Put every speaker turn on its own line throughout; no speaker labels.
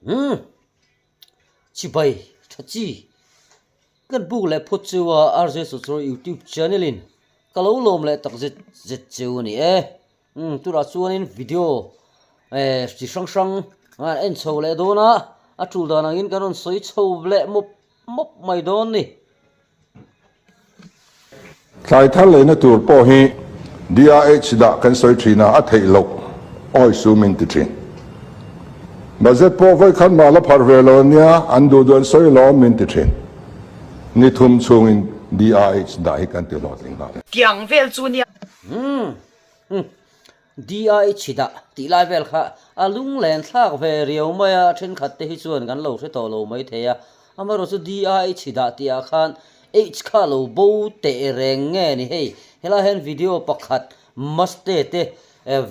Umm. Chibai tha chi. Kan buk leh phawt cheu a RJ Chawchawr YouTube channel in ka lo lawm leh tak zet zet cheu a ni e. Umm tunah chuanin video eh chi hrang hrang en chho leh dawn a, a tul dan angin kan rawn sawi chho leh mawp mawp mai dawn ni.
Thlai thar leina tur pawh hi DRH dah kan sawi thin a, a theih loh awi su min ti thin. Budget pawh vawikhat mah la pharh ve lo ania, an duh duh an sawi lawm min ti thin. Ni thum chhungin DRH dah hi kan ti hlawhtling nghal e.
Tiang vel chu nia.
Umm. DRH dah tih lai vel kha a lunglen thlak ve riau mai a, thenkhat te hi chuan kan lo hre tawh lo mai thei a, amaherawhchu DRH dah tih ah khan H kha lo bo teh reng nge ni hei, helai hian video pakhat Maste te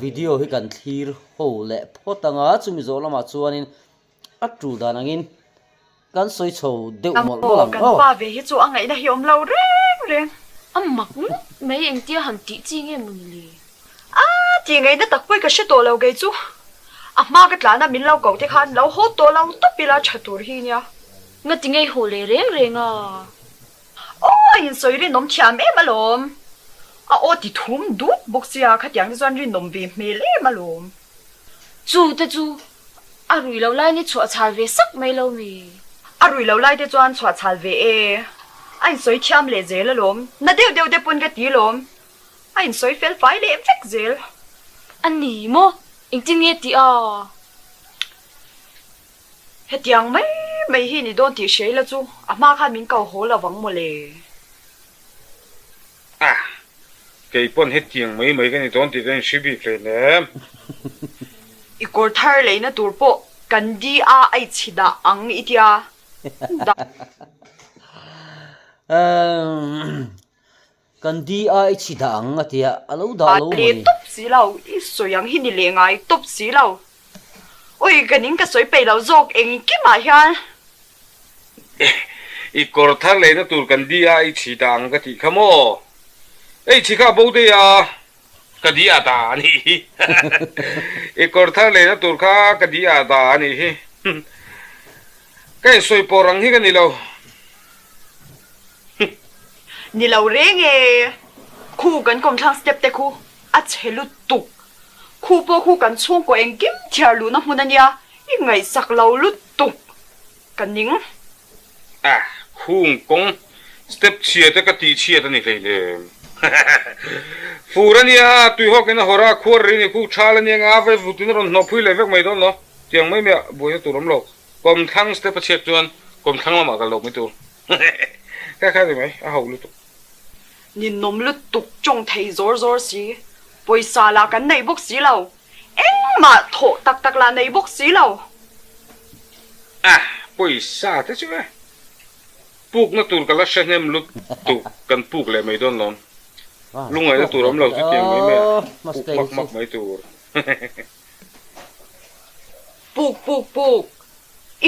video hi kan thlir ho leh phawt anga chumi zawh lamah chuanin a tul dan angin Kan sawi chho deuh mawlh mawlh ang
Kan pa ve hi chu a ngaihna hi awm lo reng reng.
A mak ngawt mai engtia han tih chi nge maw ni le?
A tih ngaihna tak pawh i ka hre tawh lo kei chu. A hma ka tlana min lo koh te khan lo haw tawh lo tawp ila tha tur hi nia.
Ngati ngei haw leh reng reng a?
Aw a insawi rinawm thiam em alawm. A aw ti thum dut bawk sia khatiang te chuan rinawm ve hmel em alawm.
Chu te chu A rui lo lai ni chhuah chhal ve sak mai lo mi.
A rui lo lai te chuan chhuah chhal ve e. A insawi thiam leh zel alawm. Na deuh deuh te pawn ka ti lawm. A insawi fel fai leh vek zel.
A ni maw? Engtin nge tih a?
Hetiang mai mai hi ni dawn tih hria ila chu a hma khan min ko haw lo vang maw le.
A, kei pawn hetiang mai mai ka ni dawn tih ka inhre bik hle nem.
I kawr thar leina tur pawh kan di a ai chhi dah ang i tia.
Kan di a i chhi dah ang a tia, a lo dah lo maw ni?
Tawp si lo, i sawi ang hi ni leh ngai tawp si lo. Ui, ka ning ka sawi peih lo zawk engkimah hian.
I kawr thar leina tur kan di a, i chhi ta ang ka tih kha maw? Ei chhi kha bo daih a, ka di a ta a nih hi. I kawr thar leina tur kha ka di a ta a nih hi. Ka insawi pawr ang hi ka ni lo.
Ni lo reng e, khu kan kawmthlang step te khu a chhe lutuk. Khu pawh khu kan chhungkaw engkim thiar luhna hmun a nia, i ngaihsak lo lutuk. Ka ning.
A, khung kawng step chhia te ka tih chhiat a ni hleinem. Fur a nia, tuihawkin a hawr a, khuar ri ni khu thal a nia nga vai vutin a rawn hnawh phui leh vek mai dawn lo. Tiang mai mai ah buaina tur awm lo. Kawmthlang step a chhiat chuan kawmthlang lamah kal loh mai tur. Kha kha ni mai, a ho lutuk.
Ninawm lutuk tawng thei zawr zawr si, pawisa lah kan nei bawk si lo. Engmah thawh tak tak lah nei bawk si lo.
A, pawisa te chu e. Pukna tur ka la hre hnem lut tuk kan puk leh mai dawn lawm. Lungaihna tur awm lo chu tiang mai mai a, puk hmak hmak mai tur.
Puk puk puk.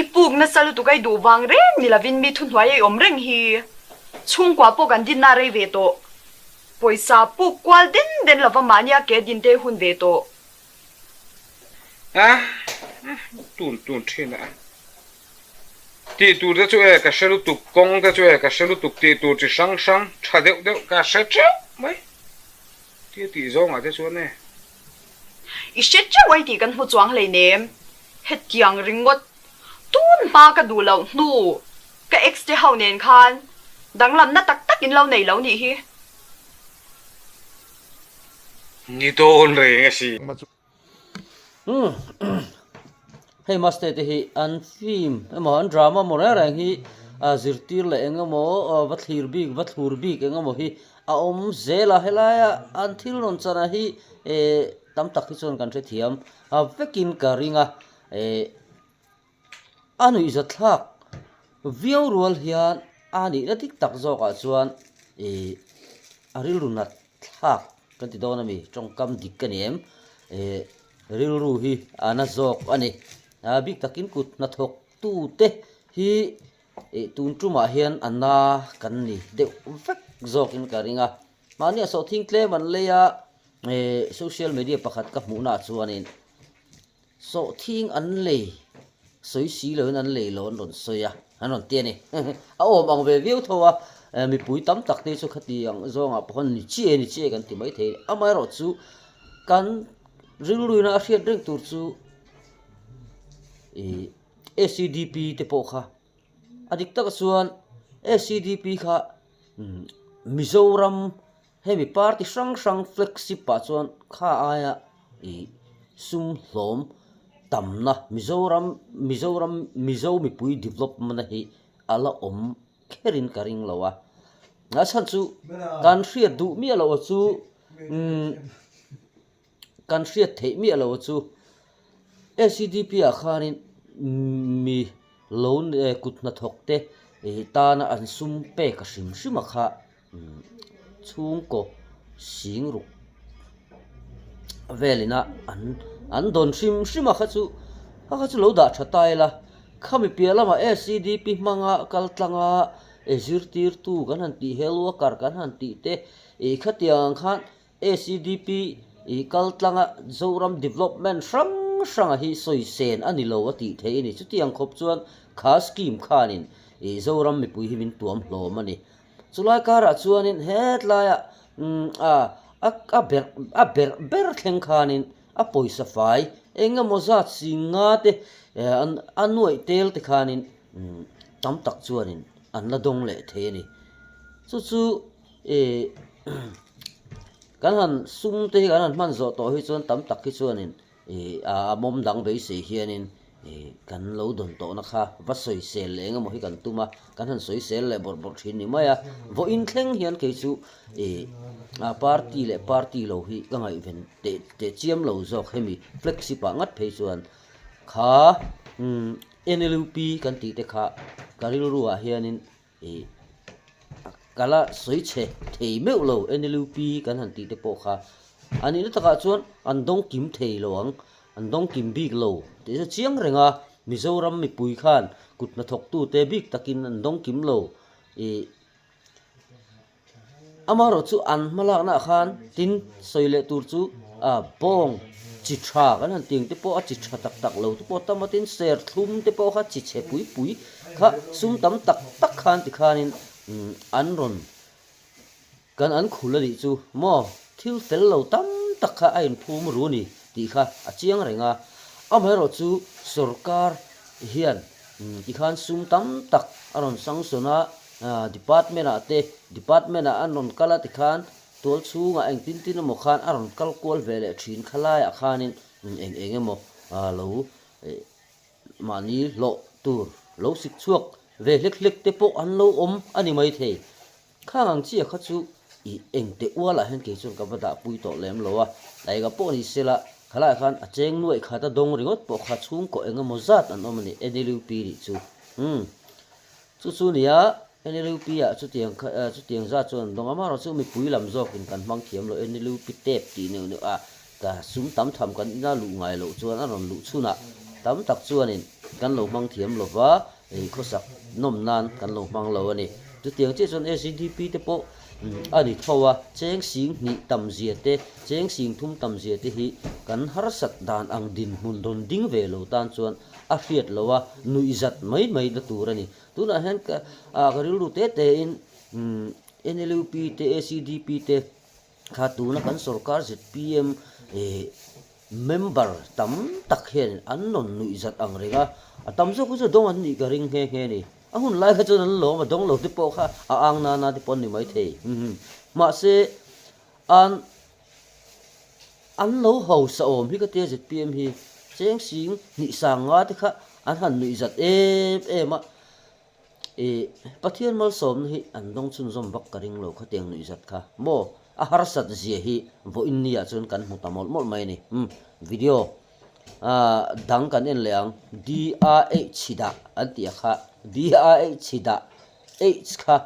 I puk nasa lutuk a i duh vang reng ni lovin mi thuhnuai a i awm reng hi. Chhungkua pawh kan dinna rei ve tawh. Pawisa puk kual den den lova mahnia ke din te hun ve tawh.
A, tun tun thin a. Tih tur te chu e ka hre lutuk, kawng te chu e ka hre lutuk tih tur chi hrang hrang tha deuh deuh ka hre teuh mai. Tia tih zawngah te chuan e.
I hre teuh ai tih kan hmu chuang hleinem. Hetiang ringawt tun hma ka duh loh hnu Ka ex te ho nen khan danglamna tak tak in lo nei lo nih hi.
Ni dawn reng a si.
Hei master te hi an film emaw an drama maw reng reng hi zirtir leh eng emaw va thlir bik va thlur bik eng emaw hi a awm zel a helaia an thil rawn chana hi eh tam tak hi chuan kan hrethiam vekin ka ring a eh. A nuihzathlak viau rual hian a nihna dik tak zawkah chuan ih a rilru nat thlak kan ti dawn a mi tawngkam dik ka ni em ih rilru hi a na zawk a ni a bik takin kut hnathawk tute hi ih tun tumah hian a na kan ni deuh vek zawkin ka ring a mahni a sawhthing tlem an lei a ih social media pakhat ka hmuhnaah chuanin. Sawhthing an lei. Sawi si loin an lei lo an rawn sawi a, an rawn ti a ni. A awm ang ve viau tho a, mipui tam tak te chu khati ang zawngah pawh khan ni chiah e ni chiah e kan ti maithei a ni. Amaherawhchu kan rilruina a hriat reng tur chu ih ACDP te pawh kha a dik takah chuan ACDP kha Mizoram Hemi party hrang hrang flagship ah chuan kha aia ih sum hlawm tamna Mizoram Mizoram Mizo mipui development a hi a la awm kherin ka ring lo a. A chhan chu kan hriat duh miah loh chu umm kan hriat theih miah loh chu ACDP ah khanin mi lo kut hnathawk te ih tana an sum pek a hrim hrim a kha. Chhungkaw sing ruk velina an an dawn hrim hrim a kha chu kha kha chu lo dah tha ta ila khami piah lamah SCDP hmanga kal tlanga zirtirtu kan han tih health worker kan han tih te ih khatiang ang khan SCDP ih kal tlanga Zoram development hrang hranga hi sawi sen a ni lo a tih theih a ni chutiang khawp chuan kha scheme khanin ih Zoram mipui hi min tuam hlawm a ni. Chulai karah chuanin hetlaiah a a berh a berh ber thleng khanin a pawisa fai eng emaw zat sing nga te a nuaih tel te khanin tam tak chuanin an la dawng leh thei a ni. Chu chu ih kan han sum te hi kan han hman zawh tawh hi chuan tam tak hi chuanin Ih a mawm dang beisei hianin ih kan lo dawn tawhna kha va sawisel leh eng emaw hi kan tum a, kan han sawisel leh bawrh bawrh thin ni mai a. Vawiin thleng hian kei chu ih a party leh party lo hi ka ngaihven teh teh chiam lo zawk hemi flagship ah ngat phei chuan kha umm NLUP kan tih te kha ka rilru ah hianin Ih ka la sawi chhe thei meuh lo NLUP kan han tih te pawh kha a nihna takah chuan an dawng kim thei lo ang, an dawng kim bik lo tih chu chiang reng a, Mizoram mipui khan kut hnathawktute bik takin an dawng kim lo ih Amaherawh chu an hmalakna ah khan tin sawi leh tur chu bawng chi tha kan han tih ang te pawh a chi tha tak tak lo te pawh tam a tin serthlum te pawh kha chi chhe pui pui kha sum tam tak tak khan tikhanin an rawn kan an khul a nih chu maw thil fel lo tam tak kha a inphum ru a ni tih kha a chiang reng a. Amaherawh chu sorkar hian tikhan sum tam tak a rawn sanction a. Department ah te department ah an rawn kal a tikhan tual chhungah eng tin tin emaw khan a rawn kal kual ve leh thin kha laiah khanin eng eng emaw lo mahni hlawh tur lo sik chhuak ve hlek hlek te pawh an lo awm a ni maithei. Khang ang chiah kha chu ih eng teh ualah hian kei chuan ka va dah pui tawh lem lo a, Taiga pawh ni sela khalaiah khan a cheng nuaih khat a dawng ringawt pawh kha chhungkaw eng emaw zat an awm a ni NLUP nih chu. Umm. Chu chu nia, NLUP ah chutiang kha chutiang zat chuan an dawng a, amaherawh chu mipui lam zawkin kan hmang thiam lo, NLUP tep tih neuh neuh a ka sum tam tham kan ina luh ngai loh chuan a rawn luh chhunah tam tak chuanin kan lo hmang thiam lo va, ei khawsak nawm nan kan lo hmang lo a ni. Chutiang chiah chuan SGDP te pawh a ni tho a, cheng sing hnih tam zia te, cheng sing thum tam zia te hi kan harsat dan ang dinhmun rawn ding ve lo tan chuan a hriat lo a, nuih zat mai mai na tur a ni. Tunah hian ka ah ka rilru te te in NLUP te ACDP te kha tuna kan sorkar zpm eh member tam tak hian an rawn nuih zat ang reng a, a tam zawk hi chu dawng an nih ka ring nghe nghe a ni. A hun lai kha chuan an lawm a dawng lo te pawh kha a ang nana te pawh an ni maithei. Mahse an An lo hausa awm hi ka tia zpm hi cheng sing hnih sang nga te kha an han nuih zat em em a, ih Pathian malsawmna hi an dawng chhunzawm vak ka ring lo khatiang nuih zat kha maw a harsat zia hi vawiin ni ah chuan kan hmu ta mawlh mawlh mai a ni umm video ah dang kan en leh ang DRH dah an tih a kha DRH dah H kha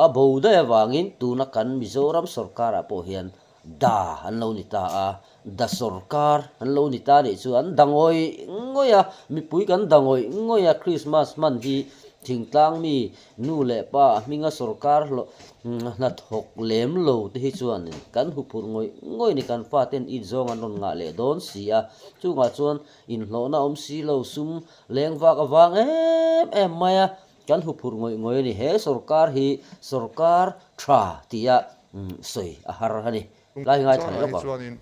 a bo daih avangin tuna kan Mizoram sorkar ah pawh hian Da an lo ni ta a, da sawrkar an lo ni ta nih chu an da ngawih ngawih a, mipui kan da ngawih ngawih a, Krismas hman hi Thingtlang mi nu leh pa a hminga sorkar hlawh hnathawk lem lo te hi chuan kan huphurh ngawih ngawih ni kan faten it zawng an rawn ngah leh dawn si a. Chungah chuan inhlawhna awm si lo sum leng vak avang em em mai a kan huphurh ngawih ngawih a ni. He sorkar hi sorkar tha tia sawi a har a ni. Lai ngaithla leh lawk ang.
Chuanin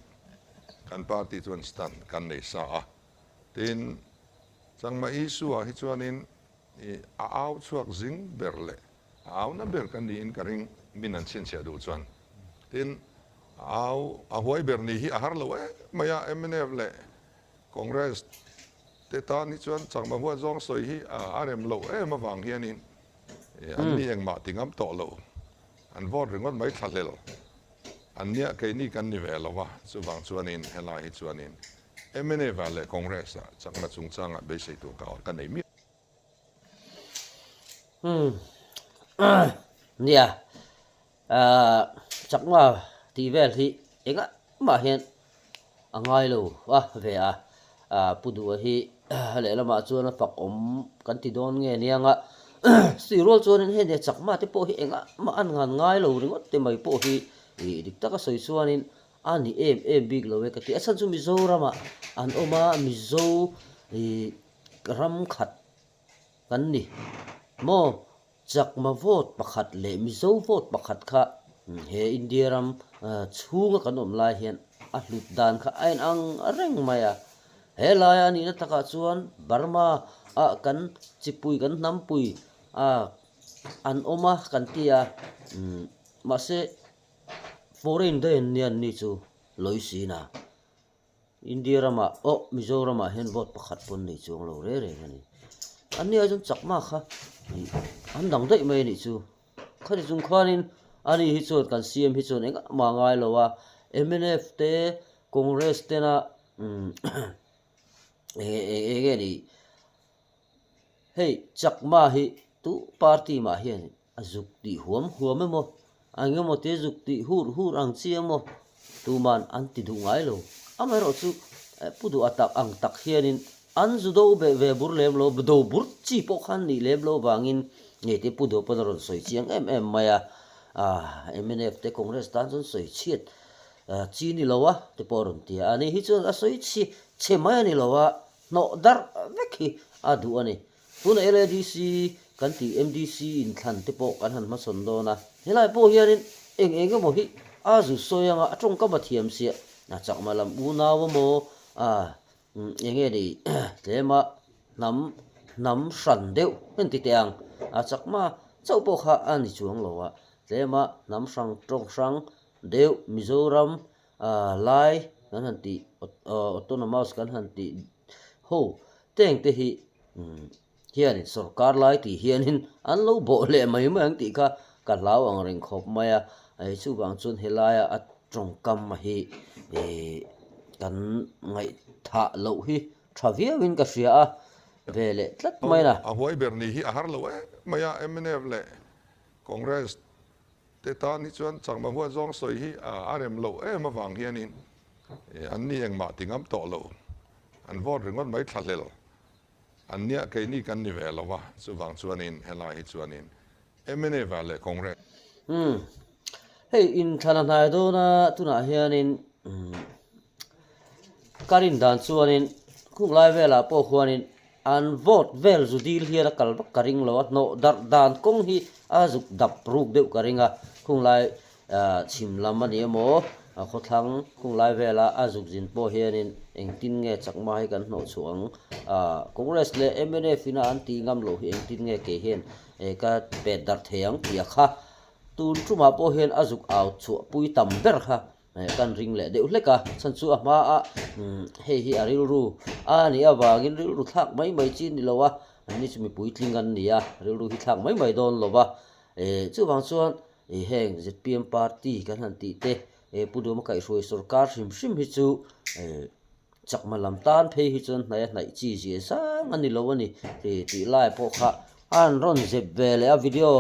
kan party chuan stand kan nei sa a, tin Changma Isua hi chuanin a au chhuak zing ber leh a auna ber ka niin ka ring min an chhinchhiah duh chuan. Tin, a au a huai ber ni hi a har lo em mai a, mnf leh Congress te tan hi chuan Changma huat zawng sawi hi a rem loh em avang hianin an ni engmah ti ngam tawh lo, an vote ringawt mai thlahlel an nia keini kan ni ve lo a, chuvang chuanin helai hi chuanin Mnf ah leh Congress ah chakna chungchangah beisei tur ka ka nei miah.
Umm nia chakma tih vel hi engah mah hian a ngai lo a ve a, Pu Duha hi lehlamah chuan a fak awm kan ti dawn nge niang a, chutih rual chuanin hei nia chakma te pawh hi engah mah an ngan ngai lo ringawt te mai pawh hi dik taka sawi chuanin A ni em em bik lo e ka ti. A chhan chu Mizoramah an awm a, Mizo ih ram khat kan ni maw? Chakma vote pakhat leh Mizo vote pakhat kha he India ram chhunga kan awm lai hian a hlut dan kha a inang reng mai a. He laia a nihna takah chuan Burma ah kan chipui kan hnampui ah an awm a kan ti a, mahse Foreign daih an nia an ni chu Loisina India ramah oh Mizoramah hian vote pakhat pawn nei chuang lo reng reng a ni. An ni ai chuan chakma kha ih an dang daih mai a nih chu. Khati chung khanin ani hi chuan kan CM hi chuan engah mah a ngai lo a, mnf te Congress tena umm eng eng nge ni hei chakma hi tu party mah hian A zuk tih huam huam emaw, a engemaw te zuk tih hur hur ang chi emaw tuman an ti duh ngai lo. Amaherawhchu Pu Duh a tak ang tak hianin an zu do beh ve bur lem lo, do bur chi pawh khan nih lem lo vangin ngei te Pu Duh pawn a rawn sawi chiang em em mai a. Mnf te Congress tan chuan sawi chhiat chi ni lo a te pawh a rawn ti a. Ani hi chuan a sawi chhi chhe mai a ni lo a, hnawh darh vek hi a duh a ni. Tuna LADC kan tih MDC inthlan te pawh kan han hmasawn dawn a, helai pawh hianin eng eng emaw hi a zu sawi anga a tawngkam a thiam siah a chakma lam unau emaw a eng nge ni tlema hnam hnam hran deuh en ti teh ang a chakma chauh pawh kha a ni chuang lo a, tlema hnam hrang tawng hrang deuh Mizoram lai kan han tih autonomous kan han tih ho teng te hi hianin sorkar lai tih hianin an lo bawh leh mai mai ang tih kha ka hlau ang reng khawp mai a, hei chuvang chuan helaia a tawngkam hi ih kan ngaihthah loh hi tha viauin ka hria a, ve leh tlat mai a.
A huai ber ni hi a har lo em mai a, mnf leh Congress te tan hi chuan chakma huat zawng sawi hi a rem loh em avang hianin an ni engmah ti ngam tawh lo. An vote ringawt mai thlahlel an nia keini kan ni ve lo a, chuvang chuanin helai hi chuanin mnf ah leh Congress.
Umm hei inthlan a hnai dawn a tunah hianin umm ka rin dan chuanin khung lai velah pawh khuanin an vote vel zu dil hian a kal vak ka ring lo a, hnawh darh dan kawng hi a zuk dap ruk deuh ka ring a khung lai Chhim lam a ni emaw, khawthlang khung lai vela a zuk zin pawh hianin engtin nge chakma hi kan hnawh chhuah ang? Congress leh mnf ina an tih ngam loh hi engtin nge kei hian ka pet darh thei ang tih a kha. Tun tumah pawh hian a zuk au chhuah pui tam ber kha kan ring leh deuh hlek a, chhan chu a hmaa hei hi a rilru a nih avangin rilru thlak mai mai chi ni lo a, anni chu mipui tling an ni a, rilru hi thlak mai mai dawn lo va, chuvang chuan Ih heng zpm party kan han tih te eh Pu Duhma kaihhruai sorkar hrim hrim hi chu eh chakma lam tan phei hi chuan hnaih a hnaih chi zia zang a ni lo a ni tih tih lai pawh kha a han rawn zep ve leh a video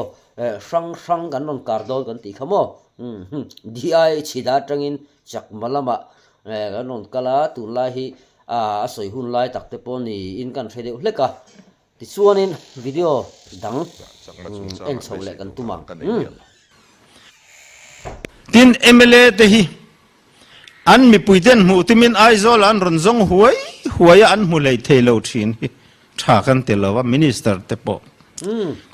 eh hrang hrang kan rawn kar dawn kan tih kha maw umm DI chhida atangin chakma lamah eh kan rawn kal a tunlai hi a sawi hun lai tak te pawh niin kan hre deuh hlek a. Tichuanin video dang en chhoh leh kan tum ang.
Tin, mla te hi an mipuiten hmuh tumin Aizawl ah an rawn zawng huai huai a, an hmu hlei thei lo thin hi tha kan ti lo a, Minister te pawh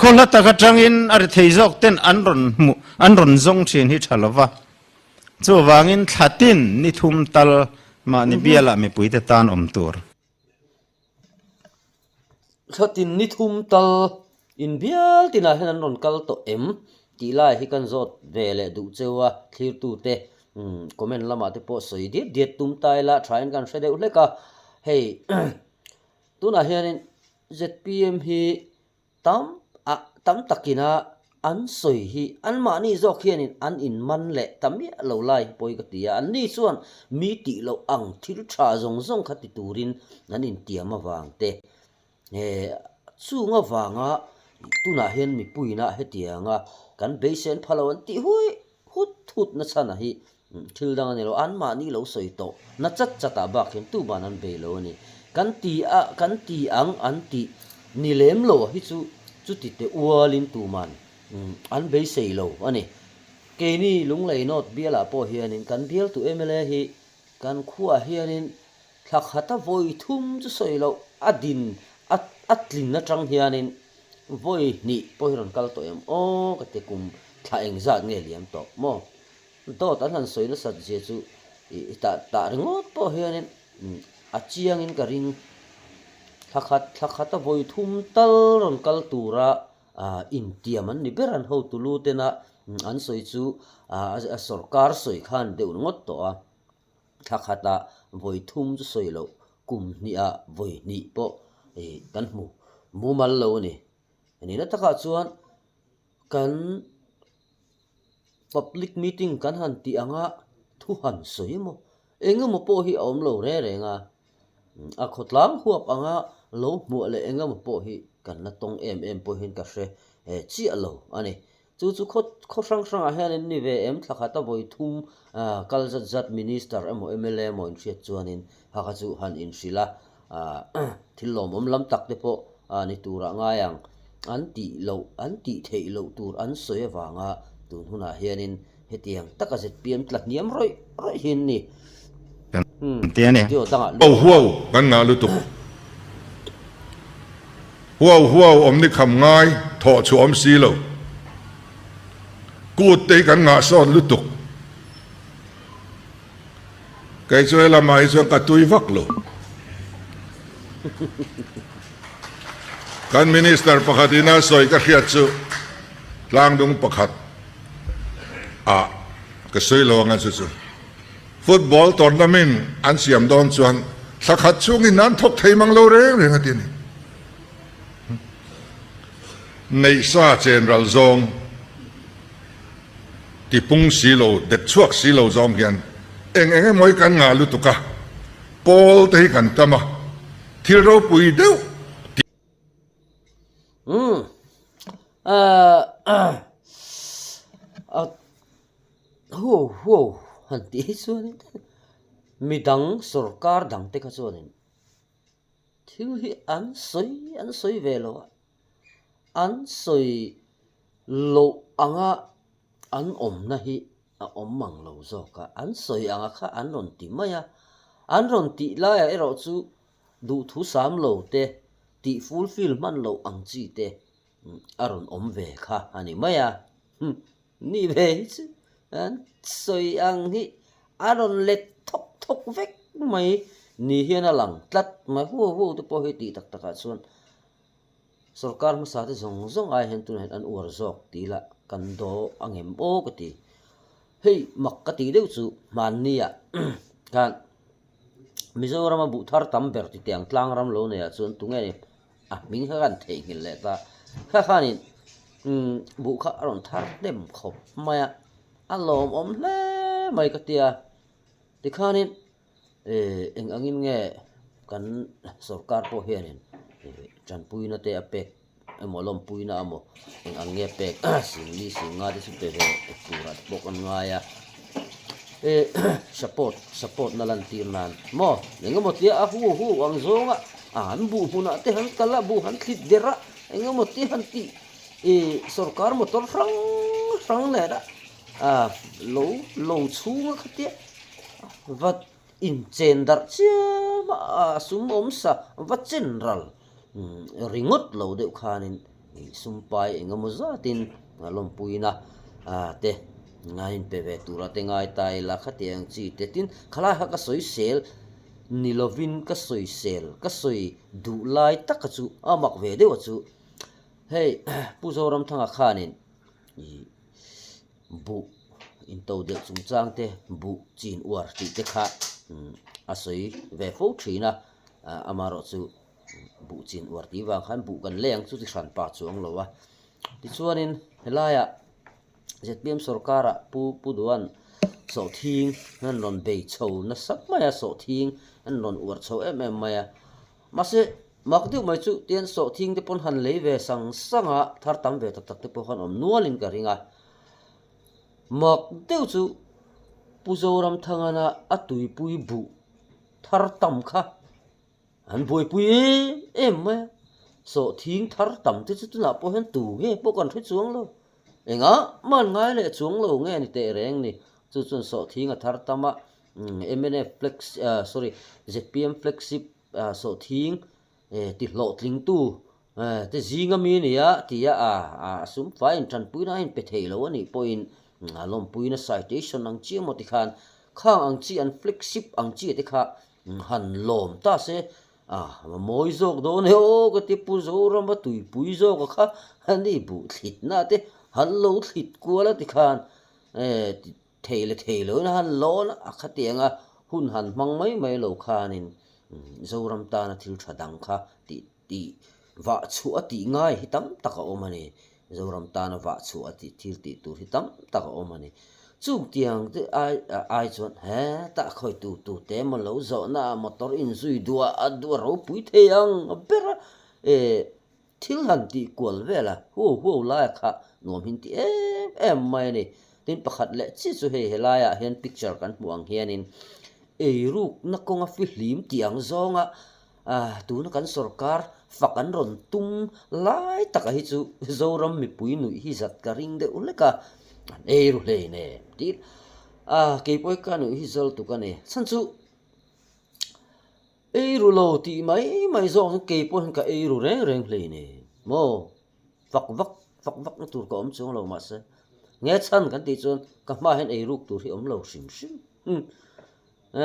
khaw hla tak atangin a ri thei zawk ten an rawn hmuh an rawn zawng thin hi tha lo va, chuvangin thla tin ni thum tal mahni bialah mipuite tan awm tur.
Thlatin ni thum tal in bial tinah hian an rawn kal tawh em tih lai hi kan zawt ve leh duh cheu a, thlirtute comment lamah te pawh sawi diat diat tum ta ila thain kan hre deuh hlek a, hei tunah hianin zpm hi Tam ah tam takina an sawi hi anmahni zawk hianin an inman leh ta miah lo lai hi pawi ka ti a, anni chuan mi tih loh ang thil tha zawng zawng kha ti turin an intiam avang te he chung avanga tunah hian mipuina hetianga kan beisen pha lo an tih hui hut hut na chhan a hi Thil dang a ni lo, anmahni lo sawi tawh na chat chat ah bak hian tuman an bei lo a ni. Kan ti a, kan ti ang an tih ni lem lo hi chu chuti te ualin tuman an beisei lo a ni. Keini Lunglei North bialah pawh hianin kan bialtu mla hi kan khuaah hianin thla khata vawi thum chu sawi loh a din a a tlin atang hianin vawi hnih pawh hi rawn kal tawh em aw ka ti kum thla engzat nge liam tawh maw? Dawt an han sawi nasat zia chu i tah tah ringawt pawh hianin a chiangin ka ring. Thla khat thla khata vawi thum tal rawn kal tura intiam an ni ber an hotu lu tena an sawi chu a sorkar sawi khan deuh ringawt tawh a. Thla khatah vawi thum chu sawi loh kum hnihah vawi hnih pawh kan hmu mumal lo a ni. Nihna takah chuan kan Public meeting kan han tih anga thu han sawi emaw eng emaw pawh hi a awm lo reng reng a, a khawtlang huap anga lo hmuah leh eng emaw pawh hi kan la tawng em em pawh hian ka hre chiah lo a ni. Chu chu khaw khaw hrang hrangah hian an ni ve em thla khat a vawi thum kal zat zat minister emaw mla emaw inhriat chuanin kha kha chu han inhrilh a, Thil lawmawm lam tak te pawh ni turah ngai ang. An tih loh, an tih theih loh tur an sawi avanga tun hunah hianin hetiang taka zpm tla hniam rawih rawih hi an ni. Video dangah
lut. Huau kan ngah lutuk. Huau huau awm ni kham ngai thawh chhuah awm si lo. Kut te hi kan ngah sawt lutuk. Kei chu helamah hi chuan ka tui vak lo. Kan Minister pakhat ina sawi ka hriat chu tlangdung pakhat ah ka sawi lo anga chu chu football tournament an siam dawn chuan thla khat chhungin an thawk thei mang lo reng reng a ti a ni. Neihsa chen ral zawng. Tipung si lo, dep chhuak si lo zawng hian eng eng emaw hi kan ngah lutuk a, pawl te hi kan tam a, thil ropui deuh ti.
Umm ahh huau huau han tih hi chuanin midang sorkar dang te kha chuanin thil hi an sawi an sawi ve lo a, an sawi loh anga an awmna hi a awm mang lo zawk a, an sawi anga kha an rawn ti mai a, an rawn tih laiah erawh chu duhthu sam lo te, tih fulfill hman loh ang chi te a rawn awm ve kha a ni mai a, ni ve hi chu an sawi ang hi a rawn let thawk thawk vek mai ni hian a lang tlat mai, huau huau te pawh hi tih tak takah chuan. Sorkar hmasa te zawng zawng ai hian tunah hian an uar zawk tih lah kan daw a ngem aw ka ti. Hei mak ka tih deuh chu hmanni ah khan Mizoram a buh thar tam ber ti tiang tlang ram lo nei ah chuan tunge ni a hming kha kan theihnghilh leh ta. Kha khanin buh kha a rawn thar hnem khawp mai a, a lawmawm hle mai ka tia. Tikhanin Eng angin nge kan sorkar pawh hianin tanpuina te a pek emaw lawmpuina emaw eng ang nge a pek singli singa te chu pe ve turah te pawh kan ngai a support support na lantir nan maw eng emaw tia a hu hu ang zawnga An buh hmunah te han kal a, buh han thlit der a, eng emaw te han tih ih sorkar motor hrang hrang nen a ah lo lo chhunga khatia va inchen darh chiam a, a sum awm sa va chen ral ringawt lo deuh khanin ih sum pai eng emaw zatin a lawmpuina ah te a inpe ve tura te ngai ta ila khatiang chi te tin khalai kha ka sawi sel. Ni lovin ka sawisel, ka sawi duh lai taka chu a mak ve deuh a chu. Hei Pu Zoramthanga khanin ih buh into delh chungchang te, buh chin uar tih te kha a sawi ve fo thin a, amaherawh chu buh chin uar tih vang khan buh kan lei ang chu ti hran pa chuang lo a. Tichuanin helaiah. Zpm sorkarah Pu Pu Duan sawhthing an rawn bei chho nasa mai a, sawhthing an rawn uar chho em em mai a. Mahse, mak deuh mai chu tian sawhthing te pawn han lei ve sang sang a, thar tam ve tak tak te pawh khan awm nualin ka ring a. Mak deuh chu Pu Zoramthangana a tuipui buh thar tam kha An buaipui em em mai a, sawhthing thar tam te chu tunah pawh hian tu nge pawh kan hre chuang lo. Engah mah an ngai leh chuang lo nge ni teh reng ni. Chu chuan sawhthing a thar tam a, mnf flex sorry zpm flagship sawhthing ti hlawhtlingtu te zinga mi a ni a tia a sum fai in tanpuina a inpe thei lo a nih pawhin lawmpuina citation ang chi emaw tikhan khang ang chi an flagship ang chi te kha Han lawm ta se, a mawi zawk dawn e aw ka ti Pu Zorama tuipui zawk a kha ani buh thlitna te han lo thlit kual a tikhan eh thei leh thei loin a han lawn a khatianga hun han hmang mai mai lo khanin Zoram tana thil tha dang kha tih Tih vah chhuah a tih ngai hi tam tak a awm a ni. Zoram tana vah chhuah a tih thil tih tur hi tam tak a awm a ni. Chung tiang te ai ai chuan hetah khawi tu tu te emaw lo zawhna ah motor inzui duah a duah ropui thei ang a ber a, e thil han tih kual vel a huau huau lai kha nuam hin ti em em mai a ni. Tin pakhat leh chiah chu hei helaiah hian picture kan hmuh ang hianin eirukna kawnga fihlim tih ang zawnga Ah, tuna kan sorkar fak an rawn tum lai taka hi chu Zoram mipui nuih hi zat ka ring deuh hlek a, an ei ru hlei nem tih ah keipawh hi ka nuih hi zal tuk a ni. Chhan chu ei ru lo tih mai mai zawk chu keipawh hian ka ei ru reng reng hlei nem maw, fak vak fak vak na tur ka awm chuang lo mahse nge chhan kan tih chuan ka hma hian ei ruk tur hi awm lo hrim hrim.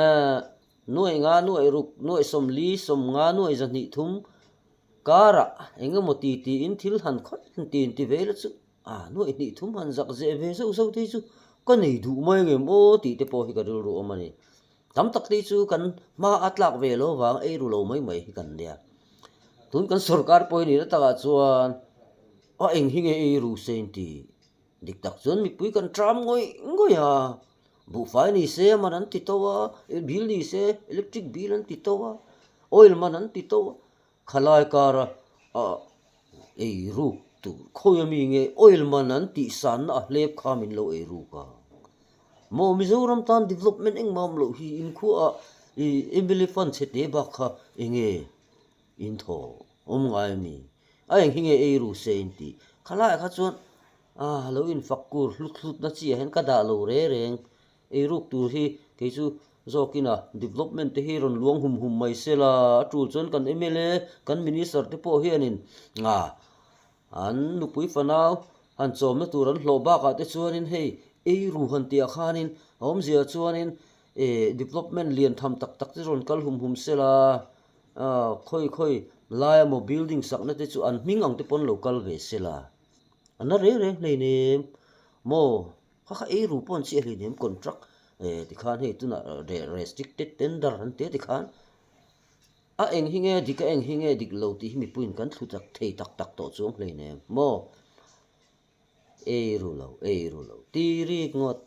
Eh. Nuaih nga, nuaih ruk, nuaih 40, 50, nuaih 200 thum karah eng emaw ti tiin thil han khawih han ti inti ve ila chu a nuaih hnih thum han zak zeh ve zauh zauh te hi chu ka nei duh mai ngem aw tih te pawh hi ka rilru awm a ni. Tam tak te hi chu kan hma a tlak ve lo vang ei ru lo mai mai hi kan nia. Tun kan sorkar pawh hi nihna takah chuan a eng hi nge ei ru se inti Dik tak chuan mipui kan tram ngawih ngawih a, buhfai ni se man an ti to a, bill ni se electric bill an ti to a, oil man an ti to a, khalai kara ah ei ruk tur khawi ami nge oil man an tih sanna a hlep kha min lo ei ruk a, maw Mizoram tan development engmah awm loh hi inkhuaah ih mla fund chhe te bak kha enge In thaw awm ngai a mi? A eng hi nge ei ru se in tih? Khalaiah kha chuan ah lo infak kur hlut hlut na chiah hian ka dah lo re reng. Ei ruk tur hi kei chu zawkin a development te hi rawn luang hum hum mai se la, a tul chuan kan mla, kan minister te pawh hianin ah an nupui fanau han chawmna tur an hlawh bakah te chuanin hei ei ru han tih ah khanin a awmzia chuanin eh development lian tham tak tak te rawn kal hum hum se la. Khawi khawi laia maw building sakna te chu an hming ang te pawn lo kal ve se la, a na reng reng hleinem maw kha kha ei ru pawh an chiah hleinem contract eh tikhan hei tunah restricted tender an tia tikhan a eng hi nge dik a eng hi nge dik lo tih hi mipuiin kan thlu tak thei tak tak tawh chuang hleinem maw. Ei ru lo, ei ru lo ti rik ngawt.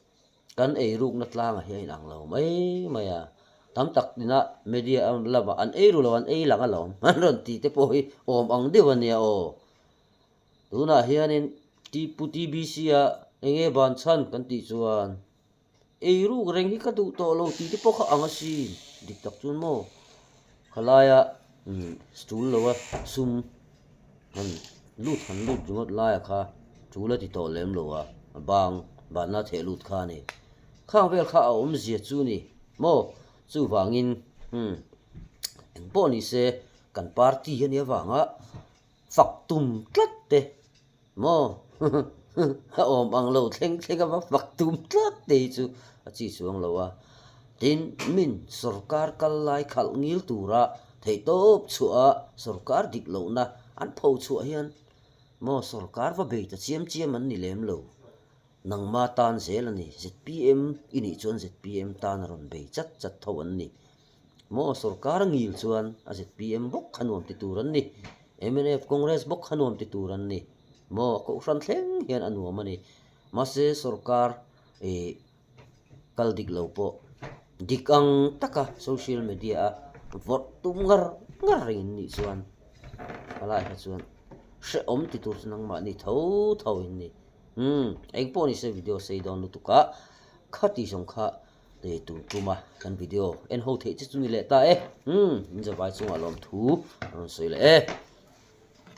Kan ei rukna tlangah hian a inang lo mai mai a. Tam tak ina media lamah an ei ru lo, an ei lang alawm an rawn tih te pawh hi awm ang deuh a nia aw. Tunah hianin Pu TBC-a eng nge ban chhan kan tih chuan ei ruk reng hi ka duh tawh lo tih te pawh kha ang asin. Dik tak chuan maw khalaia. Tul lo a sum han lut han lut ringawt laia kha tul a ti tawh lem lo a, a bang banna theh lut kha a ni. Khang vel kha a awmzia chu ni maw? Chuvangin umm eng pawh ni se kan party a nih avanga fak tum tlat te Maw? A awm ang lo thleng thleng a va fak tum tlat te hi chu a chi chuang lo a. Tin, min sorkar kal lai khalh ngil tura theihtawp chhuah a sorkar dik lohna an pho chhuah hian maw sorkar va bei ta chiam chiam an ni lem lo. Nangma tan zel a ni. ZPM i nih chuan ZPM tan a rawn bei chat chat tho an ni. Maw sorkar a ngil chuan a zpm bawk kha nuam ti tur an ni. Mnf Congress bawk kha nuam ti tur an ni. Maw a kohhran thleng hian a nuam a ni. Mahse sorkar ih kal dik lo pawh dik ang taka social media a vawrh tum ngar ngar reng in nih chuan helai kha chuan hrehawm ti tur chu nangmahni tho tho in ni. Umm engpawh ni se video sei dawn lutuk a khati zawng kha Hei tun tuma kan video en ho theih che chu ni leh ta e. Umm in zavai chungah lawmthu a rawn sawi leh e.